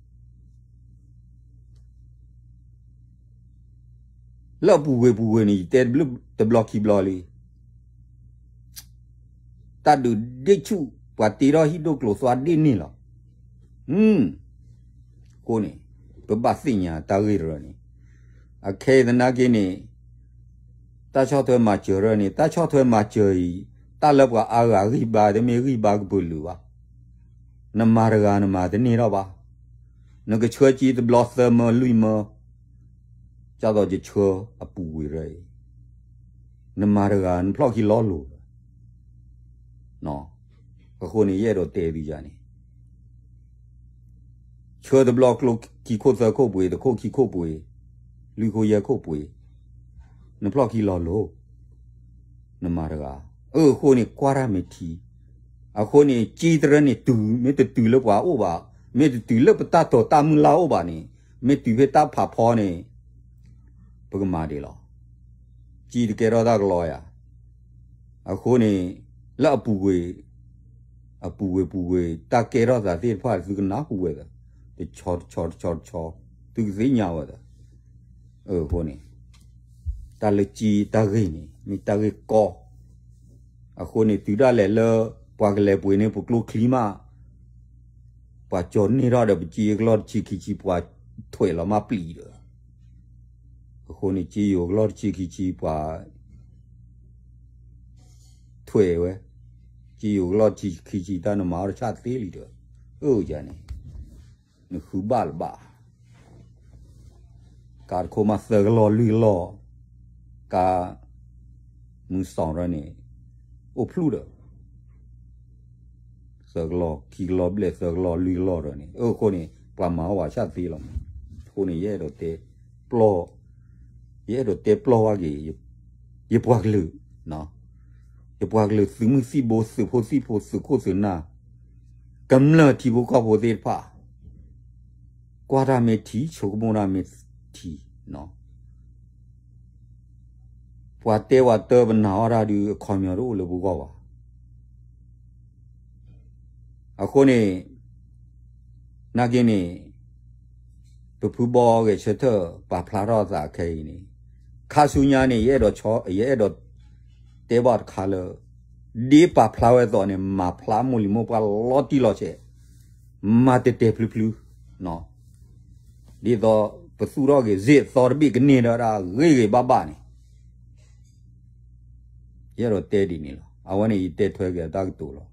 လၢအပူၤကွံာ်ပူၤကွံာ်န့ၣ် ယတဲတဘျီခံဘျီလံ. တၢ်ဒုးဒ့ၣ်ဆူၣ် ပှၤတ့ထီၣ်ဟံၣ်ဒိၣ်ကျိၤသွါဒ့ၣ်န့ၣ်လီၤ. အဃိန့ၣ် ပဘၣ်သ့ၣ်ညါတၢ်ဂ့ၢ်တရၢန့ၣ်, အခဲအံၤသနာ်က့န့ၣ် တၢ်ဆီၣ်ထွဲမၤစၢၤရၢန့ၣ် တၢ်ဆီၣ်ထွဲမၤစၢၤအံၤ တၢ်လၢပှၤအါဂၤဂံၢ်ဘါ တမ့ၢ်ဂံၢ်ဘါကပုာ်လုာ်ဘၣ်. နမၤတဂၤနမၤတန့ၢ်ထီၣ်ဘၣ်. နကဆှၢစ့တဘျီသၢမၢလွံၢ်မၢ ကၢ်သိးယဆှၢအပူၤကွံာ်ရၢအံၤ နမၤတဂၤနဖျီၣ်ခံလီၤလိၤ. အဃိန့ၣ် ယအဲၣ်ဒိးတဲသုယၤန့ၣ် ဆှၢတဘျီကျိခံခိၣ်သၢခိၣ်ပှ့ၤ တခိၣ်ခံခိၣ်ပှ့ၤ လွံၢ်ခိၣ်ယဲၢ်ခိၣ်ပှ့ၤ နဖျီၣ်ခံလီၤလိၤ နမၤတဂၤ. အဃိန့ၣ် ကွၢ်တၢ်မ့ၢ်ထံ. အဃိန့ၣ် စ့တရၢန့ၣ်တုၤ မ့ၢ်တတုၤလၢပှၤအိၣ်ဘၣ်, မ့ၢ်တတုၤလၢပတၢ်တိာ်တၢ်မုၢ်လၢ်အိၣ်ဘၣ်န့ၣ်, မ့ၢ်တုၤဖဲတၢ်ဖးဖီန့ၣ် ပကမၤဒံးလီၤ. စ့တကဲထီၣ်တၢ်ကလီယၤ. အဃိန့ၣ် လၢအပူၤကွံာ် အပူၤကွံာ်ပူၤကွံာ် တၢ်ကဲထီၣ်သးသ့ၣ်တဖၣ် သုကနၢ်ဟူဝဲသၢ, တဆီတဆီတဆီတဆီ သုကသ့ၣ်ညါဝဲသၢ. အဃိန့ၣ် တၢ်လၢစ့တၢ်ဂ့ၢ်န့ၣ် မ့ၢ်တၢ်ဂ့ၢ်ကီ. အဃိန့ၣ် တုၤဒၣ်လဲာ်လၢ ပှၤကလဲၤပှ့ၤန့ၢ်ပကျိချံမး ပှၤကၠီၤန့ၢ်ထီၣ်ဒီး ပစ့အကလီၢ်တဆံခံဆံ ပှၤထွဲးလီၤမးပျံၤဒီး, အဃိန့ၣ် စ့ယိၤကလီၢ်တဆံခံဆံ ပှၤ ထွဲးဝဲ, စ့ယိၤကလီၢ်တဆံခံဆံ တၢ်နမၤအီၣ်တဆၣ်သ့လံဒီး, အၢယၤန့ၣ် နဃုဘၣ်လၢၤဘၣ်. ကးတခိၣ်မးသၢကလီၢ်လွံၢ်ကလီၢ်, ကး မုၢ်စီၤရၢန့ၣ် အိၣ်ဖျူၣ်ဒီး သၢကလီၢ်ခံကလီၢ်ဘျဲၣ် သၢကလီၢ်လွံၢ်ကလီၢ်ဒီးန့ၣ်, အဃိန့ၣ် ပှၤမၤအီၣ်ဝဲဆၣ်သ့လီၤ. အဃိန့ၣ် ယအဲၣ်ဒိးတဲပျီၢ်, ယအဲၣ်ဒိးတဲပျီၢ်ဝဲက့ၤ ယပှၤကလုာ်, ယပှၤကလုာ်သုးမုၢ်သံၣ်ဘိ သုးဖိသံၣ်ဖိ သုးခိၣ်သုးနၢ်, ကမျၢၢ်ထံဖိကီၢ်ဖိသ့ၣ်တဖၣ် ကွၢ်တၢ်မ့ၢ်ထံ ဆိကမိၣ်တၢ်မ့ၢ်ထံ. ပှၤတဲပှၤတၢ်ပနာ်အီၣ်တၢ်ဒုး အခီပညီတအိၣ်လၢပဂီၢ်ဘၣ်. အဃိန့ၣ် နာ်က့န့ၣ် ပဖုဘီဂဲၤဆၢထၢၣ်ပာ်ဖျါထီၣ်အသးခဲအံၤန့ၣ်, ခါဆူညါန့ၣ် ယအဲၣ်ဒိး ယအဲၣ်ဒိးတဲဘၣ်တခါလၢ ဒ်ပာ်ဖျါဝဲအသိးန့ၣ် မၤဖျါမိၢ်လံၤမိၢ်ပှၢ်လီၤတံၢ်လီၤဆဲး, မၤတဲာ်တဲာ်ဖျုဖျု, ဒ်သိးပသူၣ်ထီၣ်က့ၤ စ့အသီတဘ့ၣ်ကန့ၢ်ဒီးဒၣ်ဂ့ၤဂ့ၤဘၣ်ဘၣ်န့ၣ် ယအဲၣ်ဒိးတဲဒ်န့ၣ်လီၤ. အဝဲန့ၣ် ယတဲထွဲက့ၤအတၢ်ကတိၤလီၤ.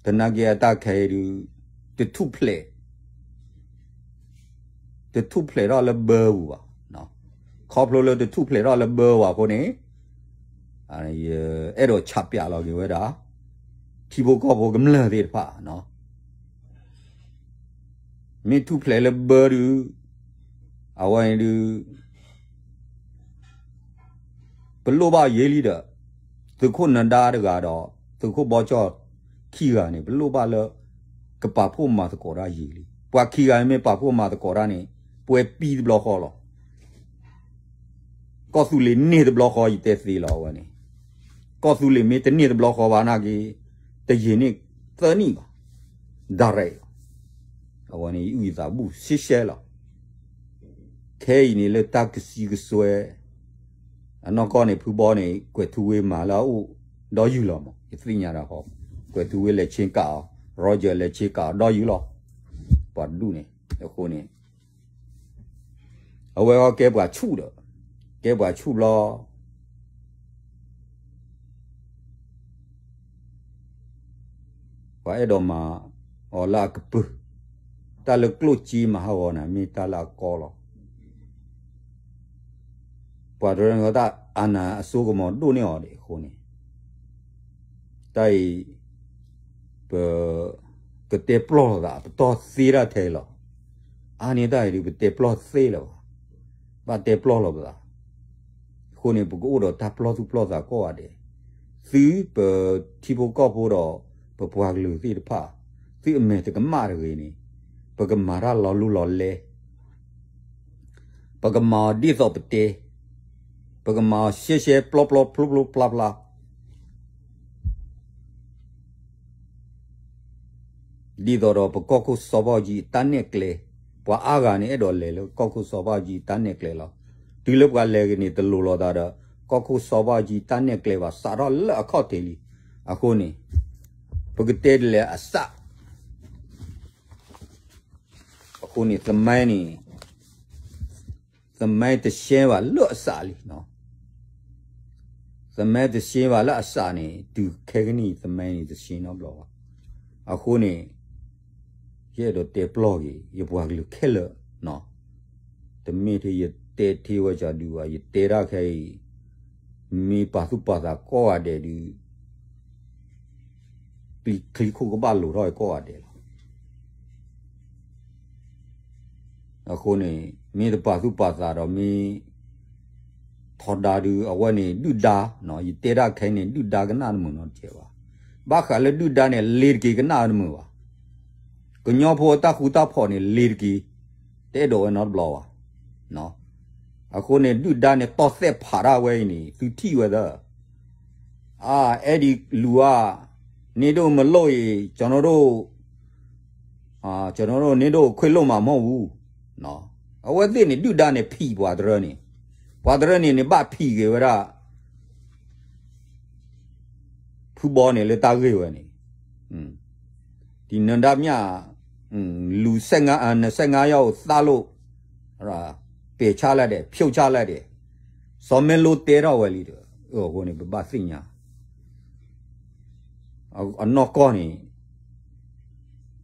သနာ်က့အတၢ်ခဲအံၤဒုး တထူၣ်ဖျဲး တထူၣ်ဖျဲးထီၣ်လၢဘၢပူၤဘၣ်. ခီဖျိလၢတထူၣ်ဖျဲးထီၣ်လၢဘၢပူၤအဃိန့ၣ် ယအဲၣ်ဒိးဆးပၠးလီၤက့ၤဝဲဒၣ် ထံဖိကီၢ်ဖိကမျၢၢ်သ့ၣ်တဖၣ် မ့ၢ်ထူၣ်ဖျဲးလၢဘၢဒုး အဝဲန့ၣ်ဒုး ပလိၣ်ဘၣ်ယဲလံဒီး သုးခိၣ်နဒါတဂၤဒီး သုးခိၣ်ဘီကၠီၣ်ခံဂၤန့ၣ် ပလိၣ်ဘၣ်လၢ ကပာ်ဖှိၣ်မၤသကိးတၢ်ယံာ်လံ. ပှၤခံဂၤမ့ၢ်ပာ်ဖှိၣ်မၤသကိးတၢ်န့ၣ် ပှဲၤပံတဘျီဃီလီၤ. ကီၢ်သူလ့ၤန့ၢ်တဘျီဃီ ယတဲသ့လီၤ အဝဲန့ၣ် ကီၢ်သူလ့ၤမ့ၢ်တန့ၢ်တဘျီဃီဘၣ်နာ်က့ တယံာ်န့ၢ်သၢနံၣ်ဘၣ် direct လီၤ. အဝဲန့ၣ် ယအုၣ်ယသးဘူၣ်ရှဲရှဲလီၤ. ခဲအံၤန့ၣ်လၢတၢ်ကစံကစွဲ အနီၢ်ကီၢ်န့ၣ် ဖုဘီန့ၣ် ကွဲးထူဝ့မၤလၢအအိၣ်ဒီးယုၢ်လီၤမး ယသ့ၣ်ညါတၢ်ဃီ, ကွဲးထူဝ့လဲၤဆ့ကၤအီၤ, Roger လဲၤဆ့ကၤအီၤဒီးယုၢ်လီၤ. ပှၤတဒူၣ်န့ၣ် အဃိန့ၣ် အဝဲအီၤကဲပှၤဆူၣ်ဒီး ကဲပှၤဆူၣ်ဘျီ ပှၤအဲၣ်ဒိးမၤအီၤလၢအကပုာ်, တၢ်လၢကျိၣ်စ့မၤဟးဂီၤန့ၣ် မ့ၢ်တၢ်လၢအကီလီၤ. ပှၤတရၢန့ၣ်တၢ်အနၢ်အစိကမီၤဒိၣ်န့ၢ်အီၤဒံးအဃိန့ၣ် တၢ်အံၤ ပ ကတဲပျီၢ်လိာ်သး ပတီၢ်သ့ဒၣ်ထဲလီၤ. အါန့ၢ်တၢ်အံၤဒုး ပတဲပျီၢ်သ့လၢၤဘၣ်, ဘၣ်တဲပျီၢ်လိာ်ပသး. အဃိန့ၣ် ပကအိၣ်ဒီးတၢ်ပျီၢ်သူၣ်ပျီၢ်သးကိးဂၤဒဲး သုပထံဖိကီၢ်ဖိဒီး ပပှၤကလုာ်သ့ၣ်တဖၣ် သုအမဲာ်တကမၣ်တဂ့ၤန့ၣ် ပကမၤတၢ်လီၤလူလီၤလဲ ပကမၤအီၤဒ်သိးပတဲ, ပကမၤအီၤရှဲရှဲပျီပျီဖျိဖျိဖျါဖျါ ဒ်သိးဒီးပကီၢ်ခိၣ်စီၤဘၣ်အူကၠံအတၢ်နဲၣ်ကျဲ, ပှၤအါဂၤန့ၣ် အဲၣ်ဒိးလဲၤလၢကီၢ်ခိၣ်စီၤဘၣ်အူကၠံအတၢ်နဲၣ်ကျဲလီၤ. တုၤလၢပှၤလဲၤဂ့ၤန့ၣ် တလိၤလိာ်သးဒီး ကီၢ်ခိၣ်စီၤဘၣ်အူကၠံတၢ်နဲၣ်ကျဲဘၣ် စးထီၣ်လၢအခီၣ်ထံးလံ. အဃိန့ၣ် ပကတဲဒ်လဲၣ်အစး အဃိန့ၣ် သမိုင်းန့ၣ် သမိုင်းတရှင်းဘၣ်လၢအစးလံ. သမိုင်းတရှင်းဘၣ်လၢအစးန့ၣ် တုၤခဲကနံၣ် သမိုင်းန့ၣ်တရှင်းနီတဘျီဘၣ်. အဃိန့ၣ် ယအဲၣ်ဒိးတဲပျီၢ်က့ၤ ယပှၤကလုာ်ခဲလၢာ်, တမ့ၢ်ထဲယတဲထဲဝဲကဒုဘၣ်, ယတဲတၢ်ခဲအံၤ မ့ၢ်ပာ်သူၣ်ပာ်သးကိးဂၤဒဲးဒုး ပျံၤချံခိၣ်ကဘၣ်လိၤထီၣ်ကိးဂၤဒဲးလီၤ. အဃိန့ၣ် မ့ၢ်တပာ်သူၣ်ပာ်သးဒီးမ့ၢ် ထီဒါဒုး အဝဲန့ၣ်ဒုၣ်ဒါ, ယတဲတၢ်ခဲအံၤန့ၣ် ဒုၣ်ဒါကနၣ်တမုာ်နီတစဲးဘၣ်. ဘၣ်ဃးလၢဒုၣ်ဒါန့ၣ် လ့ၤတက့ၤကနၣ်တမုာ်ဘၣ်. ကညီဖိအတၢ်ဃူတၢ်ဖိးန့ၣ် လ့ၤတက့ၤ, တအဲၣ်ဒိးဝဲနီတဘျီဘၣ်. အဃိန့ၣ် ဒုၣ်ဒါန့ၣ် တီၢ်သဲးဖးတၢ်ဝဲအံၤန့ၣ် သုထံၣ်ဝဲသၢ အါ အဲၣ်ဒိးလူၤဧါ, န့ၣ်ဒိၣ်မလိၣ်အံၤ ကျွန်တော်တို့ ကျွန်တော်တို့ န့ၣ်ဒိၣ်ခွင့်လွှတ်မှာမဟုတ်ဘူး. အဝဲသ့ၣ်န့ၣ် ဒုၣ်ဒါန့ၣ် ဖံးပှၤတရၢန့ၣ်, ပှၤတရၢန့ၣ်န့ၣ် ဘၣ်ဖံးက့ၤဝဲဒၣ် ဖုဘီန့ၣ်လၢတၢ်ဂ့ၢ်ဝဲန့ၣ်, ဒီနဒါမြ လူ နှစ်ဆယ့်ငါးယောက်ကို သတ်လို့ ပယ်ချလိုက်တယ်, ဖြုတ်ချလိုက်တယ်, စီၤမဲလိတဲထီၣ်ဝဲလံဒီး အဃိန့ၣ် ပဘၣ်သ့ၣ်ညါ အနီၢ်ကီၢ်န့ၣ်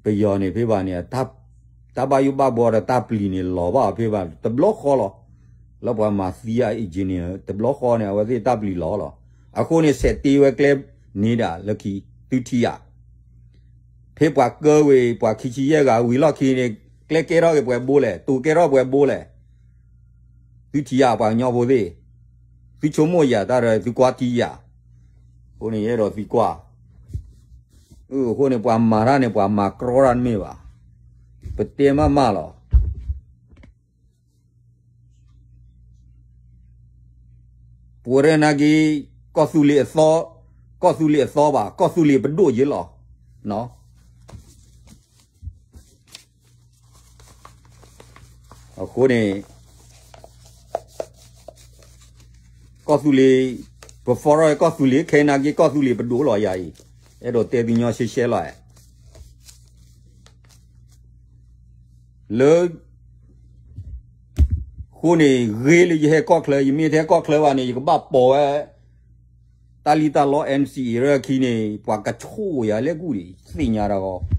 ပယီၤန့ၣ်ဖဲဘၣ်န့ၣ် တၢ်ဘၣ်ယိၣ်ဘၣ်ဘှီဒီးတၢ်ပျံၤန့ၣ် လီၤဘၣ်အီၤဖဲဘၣ် တဘျီဃီလီၤ. လၢပှၤမၤသံအ engineer တဘျီဃီန့ၣ် အဝဲသ့ၣ်တၢ်ပျံၤလီၤလီၤ. အဃိန့ၣ် စဲးတ့ဝဲကျဲန့ၣ်ဒၣ်လၢခံ သုထံၣ်ဧါ. ဖဲပှၤကၢဝ့ၤ ပှၤခံဆံယဲၢ်ဂၤဝံၤလီၢ်ခံန့ၣ် ကျဲကဲထီၣ်က့ၤပှဲၤဘိလဲၣ်, တိၤကဲထီၣ်ပှဲၤဘိလဲၣ်. သုထံၣ်ဧါ ပှၤကညီဖိသ့ၣ်, သုဆိကမိၣ်ယၤတၢ်ဒီး သုကွၢ်ထံယၤ. အဃိန့ၣ် ယအဲၣ်ဒိးသုကွၢ်. အဃိန့ၣ် ပှၤမၤတၢ်န့ၣ် ပှၤမၤကြီတၢ်တမ့ၢ်ဘၣ်. ပတဲမးမးလီၤ. ပဝဲဒၣ်နာ်က့ ကီၢ်သူလ့ၤအသီ, ကီၢ်သူလ့ၤအသီဘၣ်, ကီၢ်သူလ့ၤပဒိၣ်ယ့လီၤ. အဃိန့ၣ် ကီၢ်သူလ့ၤ, ပ follow ကီၢ်သူလ့ၤ ခဲနာ်က့ ကီၢ်သူလ့ၤပဒိၣ်လီၤယၤအံၤ, အဲၣ်ဒိးတဲသုညီရှဲရှဲလီၤ. လၢ အဃိန့ၣ် ဂ့ၤလၢယဟဲကီၢ်ချၢ, ယမ့ၢ်ထဲကီၢ်ချၢဘၣ်န့ၣ် ယကဘၣ်ပိာ်ဝဲ တၢ်လံၣ်တၢ်လီ NCA ရၢခံန့ၣ် ပှၤကဆိၣ်ယၤလဲၣ်ကူၣ်ဒံး သ့ၣ်ညါတၢ်ဂီၢ်.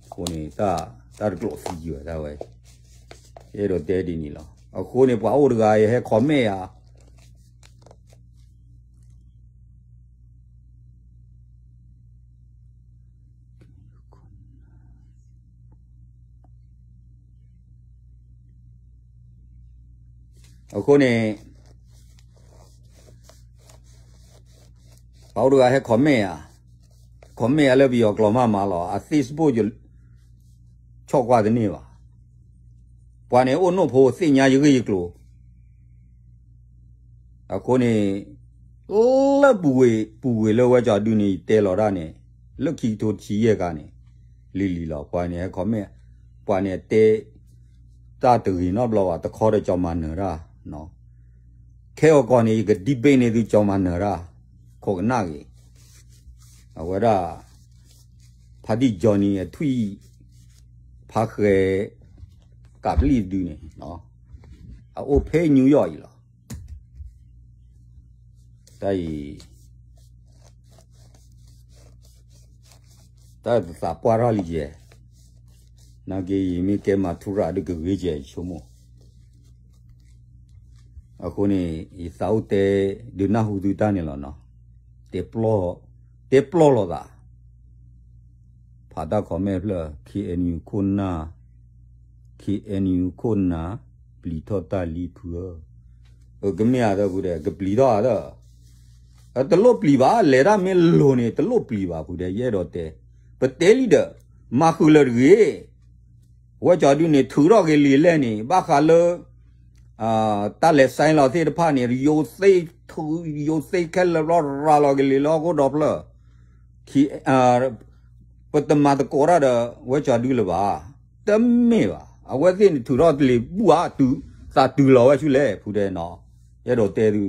အဃိန့ၣ် တၢ်တကျိးသံယွၤဒၣ်ဝဲ, ယအဲၣ်ဒိးတဲဒ်န့ၣ်လီၤ. အဃိန့ၣ် ပှၤအိၣ်တဂၤ ယဟဲ comment ယၤ အဃိန့ၣ် ပှၤအိၣ်တဂၤဟဲ comment ယၤ, comment ယၤလၢပယီၤကျိာ်မးမးလီၤ. အ Facebook ယ ဆီၣ်ကွၢ်တန့ၢ်ဘၣ်. ပှၤန့ၣ်အိၣ်နိၣ်ဖိသ့ၣ်ညါယဂ့ၢ်ယကျိၤ အဃိန့ၣ် လၢပူၤကွံာ် ပူၤကွံာ်လၢဝဲကၠီဒုန့ၣ် ယတဲလီၤတၢ်န့ၣ် လၢခံကထိတဆံယဲၢ်ခါန့ၣ် လံၤလံၤလီၤ. ပှၤန့ၣ်ဟဲ comment, ပှၤန့ၣ်တဲ တၢ်တဂ့ၤနီတဘျီဘၣ်, တခီဒီးကၠီမၤနၢၤတၢ်, ခဲအံၤကီၢ်န့ၣ် ယက debate န့ၢ်သုကၠီမၤနၢၤတၢ် ခိးကနၣ်ဂ့ၤ. အဝဲဒၣ် ဖါတံၢ် Johnny အထွံၣ် ဖါဃဲ ကးပျံၢ်တဒုန့ၣ် အအိၣ်ဖဲ New York အံၤလီၤ. တၢ်အံၤ တၢ်သးပှၢ်ထီၣ်လံယဲ, နာ်က့ ယမ့ၢ်ကဲမၤထူရၤဒုးကဂ့ၤယဲ ယဆိကမိၣ်. အဃိန့ၣ် ယသးအိၣ်တဲ ဒုးနၢ်ဟူသုတၢ်န့ၣ်လီၤနီၤ. တဲပျီ, တဲပျီလိာ်သး. ဖးတၢ် comment ဖျၢၣ် KNU ခိၣ်နၢ်, KNU ခိၣ်နၢ် ပျံၤထီၣ်တၢ်လံဖုဧၢ, ဖ ကမ့ၢ်ဧါဒီးဖုဒဲး ကပျံၤထီၣ်ဧါဒီး, တလိၣ်ပျံၤဘၣ် လဲၤတၢ်မ့ၢ်လိၤန့ၣ် တလိၣ်ပျံၤဘၣ်ဖုဒဲး ယအဲၣ်ဒိးတဲ, ပတဲလံဒီး မၤဃုာ်လၢၤတဂ့ၤ, ဝဲကၠီၤဒုန့ၣ် ထုးထီၣ်က့ၤလံာ်လဲၢ်န့ၣ် ဘၣ်ဃးလၢ တၢ်လဲၤဆဲးလီၤသ့ၣ်တဖၣ်န့ၣ် ယိၤသ့ခဲလၢာ်ဘျီ ရၤလီၤက့ၤလံာ်လၢဟီၣ်ခိၣ်ဒီဖျၢၣ်, ပတမၤသကိးတၢ်ဒီး ဝဲကၠီၤဒုလၢၤဘၣ်, တမ့ၢ်ဘၣ်, အဝဲသ့ၣ်န့ၣ် ထုးထီၣ်တလံာ်ဘူၣ်ဧါ, သးတုၤလီၤဝဲဆူလဲၣ်ဖုဒဲးနီၤ, ယအဲၣ်ဒိးတဲသု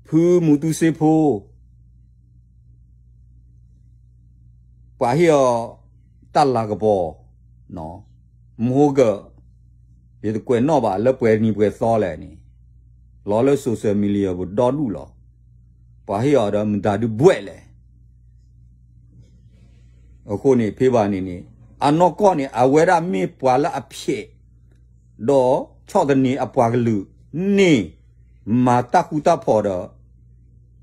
ဖုမူတူစ့ဖိ ပှၤဟ့ၣ်အီၤ တၢ်လၤကပီၤ, မဟိကၢၢ်, ယတကွဲးနီၣ်ဘၣ်လၢပှဲၤနံၤပှဲၤသီလဲၣ်န့ၣ်, လီၤလၢ social media ပူၤဒီဒူၣ်လီၤ, ပှၤဟ့ၣ်အီၤဒီးမတၤဒုဘှဲၣ်လဲၣ် အဃိန့ၣ် ဖဲဘၣ်န့ၣ်န့ၣ် အနီၢ်ကီၢ်န့ၣ် အဝဲဒၣ်မ့ၢ်ပှၤလၢအဖျဲး ဒီးဆီၣ်သနံးအပှၤကလုာ်န့ၣ် မၤတၢ်ဃူတၢ်ဖိးဒီး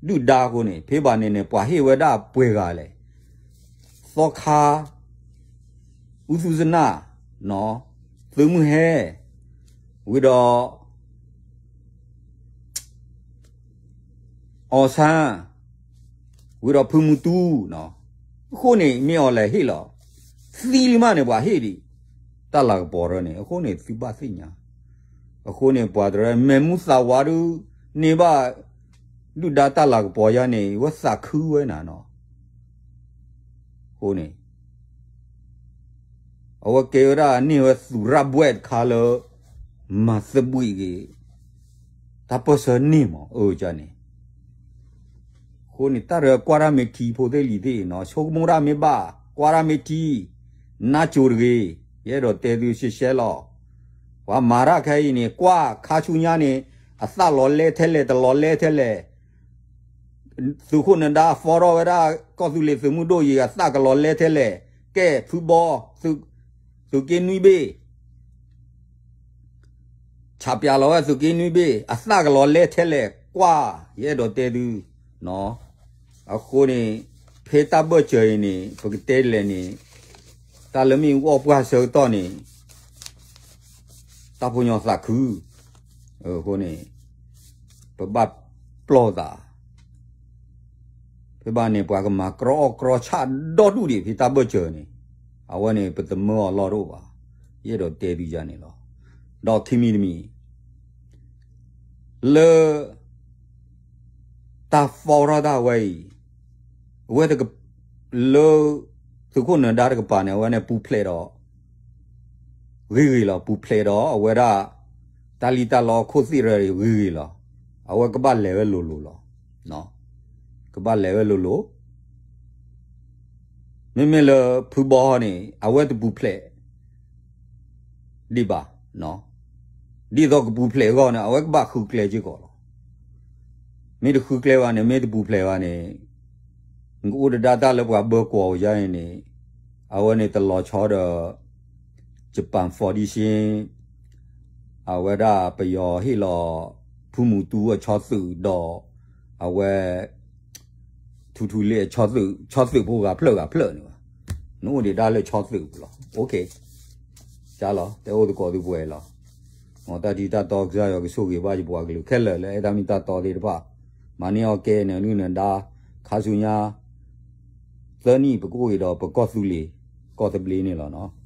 ဒုၣ်ဒါအဃိန့ၣ် ဖဲဘၣ်န့ၣ်န့ၣ် ပှၤဟ့ၣ်ဝဲဒၣ်ပှဲၤဂၤလဲၣ်, သီခါ, အူသူစနၢ်, သုးမုၢ်ဟဲ, ဝံၤဒီး အီၣ်ဆၣ်, ဝံၤဒီးဖုမူတူ, အဃိန့ၣ် မ့ၢ်အီၤလဲၣ်ဟ့ၣ်လီၤ, သံလံမးန့ၣ် ပှၤဟ့ၣ်ဒံး တၢ်လၤကပီၤရၢန့ၣ် အဃိန့ၣ် သုဘၣ်သ့ၣ်ညါ, အဃိန့ၣ် ပှၤတရၢ မဲာ်မူသးဝးဒု န့ၢ်ဘၣ် ဒုၣ်ဒါတၢ်လၤကပီၤယါန့ၣ် ဝဲသးခုဝဲနၤနီၤ, အဃိန့ၣ် အဝဲကဲဝဲဒၣ်န့ၢ်ဝဲသူၣ်ရၣ်ဘှဲၣ်တခါလၢ မၤသဘှံးက့ၤ တၢ်ပၢၢ်ဆၢန့ၣ်မး အၢကန့ၣ်, အဃိန့ၣ် တၢ်ရၢကွၢ်တၢ်မ့ၢ်ထံဖိသ့ၣ်လံၤသ့ၣ်နီၤ ဆိကမိၣ်တၢ်မ့ၢ်ဘၣ် ကွၢ်တၢ်မ့ၢ်ထံ နါစိၤတဂ့ၤ, ယအဲၣ်ဒိးတဲသုရှဲရှဲလီၤ, ပှၤမၤတၢ်ခဲအံၤန့ၣ် ကွၢ်ခါဆူညါန့ၣ် အသၣ်လီၤလဲထဲလဲၣ် တလီၤလဲထဲလဲၣ် သုးခိၣ်နဒါ follow ဝဲဒၣ် ကီၢ်သူလ့ၤသုးမုၢ်ဒိၣ်အံၤ အသၣ်ကလီၤလဲထဲလဲၣ်, ကဲဖုဘီ, သုးက့နွံဘ့ၣ်, ဆးပၠးလီၤဝဲသုးက့နွံဘ့ၣ် အသၣ်ကလီၤလဲထဲလဲၣ် ကွၢ်, ယအဲၣ်ဒိးတဲသု, အဃိန့ၣ် ဖဲတၢ်ဘၢၣ်စၢၤအံၤန့ၣ် ပကတဲလဲၣ်န့ၣ် တၢ်လၢမ့ၣ်အူအီၣ်ပှၢ်ဆၢကတီၢ်န့ၣ် တၢ်ဖိညီသးခု, အဃိန့ၣ် ပဘၣ်ပျီၢ်သး, ဖဲဘၣ်န့ၣ် ပှၤကမၤကြီအီၣ်ကြီဆးဒီဒူၣ်ဒံး ဖဲတၢ်ဘၢၣ်စၢၤန့ၣ်, အဝဲန့ၣ် ပတမၢအီၤလီၢ်တအိၣ်ဘၣ်, ယအဲၣ်ဒိးတဲသုယၤန့ၣ်လီၤ. ဒီးခံမံၤတမံၤ လၢ တၢ် follow တၢ်ဝဲအံၤ, အဝဲ လၢ သုးခိၣ်နၢၤဒါတကပၤန့ၣ် အဝဲန့ၣ်ပူၤဖျဲးဒီး ဂ့ၤဂ့ၤလီၤ. ပူၤဖျဲးဒီးအဝဲဒၣ် တၢ်လံၣ်တၢ်လီခိၣ်သ့ၣ်ရၢဂ့ၤဂ့ၤလီၤ. အဝဲကဘၣ်လဲၤဝဲလိၤလိၤလီၤ. ကဘၣ်လဲၤဝဲလိၤလိၤ မ့မ့ၢ်လၢဖုဘီန့ၣ် အဝဲတပူၤဖျဲး ဒံးဘၣ်, ဒ်သိးကပူၤဖျဲးအဂီၢ်န့ၣ် အဝဲကဘၣ်ဃုကျဲစ့ၢ်ကီးလီၤ. မ့ၢ်တဃုကျဲဘၣ်န့ၣ် မ့ၢ်တပူၤဖျဲးဘၣ်န့ၣ် နကအိၣ်ဒဒါတၢ်လၢပှၤဘၢကွီၢ်ယါအံၤန့ၣ် အဝဲန့ၣ်တလီၤဆီဒီး Japan Foundation အဝဲဒၣ်ပယီၤဟ့ၣ်လီၤ ဖုမူတူအဆီသုးဒီး အဝဲ ထူထူလ့အဆီသုး ဆီသုးဖိဂၤဖျၢၣ်ဂၤဖျၢၣ်န့ၣ်ဘၣ်. နအိၣ်ဒံးဒၣ်လၢဆီသုးပူၤလီၤ. ကၠါလီၤ တဲအိၣ်သကိးသုပှဲၤလီၤ. မ်တၢ်ထံတၢ်တီကစၢ်ယွၤကဆိၣ်ဂ့ၤဘၣ်ယပှၤကလုာ်ခဲလၢာ်လၢအဲၣ်တၢ်မ့ၢ်တၢ်တီသ့ၣ်တဖၣ် မၤန့ၢ်အီၣ်ကဲနနုၢ်နဒါ ခါဆူညါ သၢနံၣ်ပကအိၣ်က့ၤဒီးပကီၢ်သူလ့ၤ ကီၢ်သဘျ့န့ၣ်လီၤ.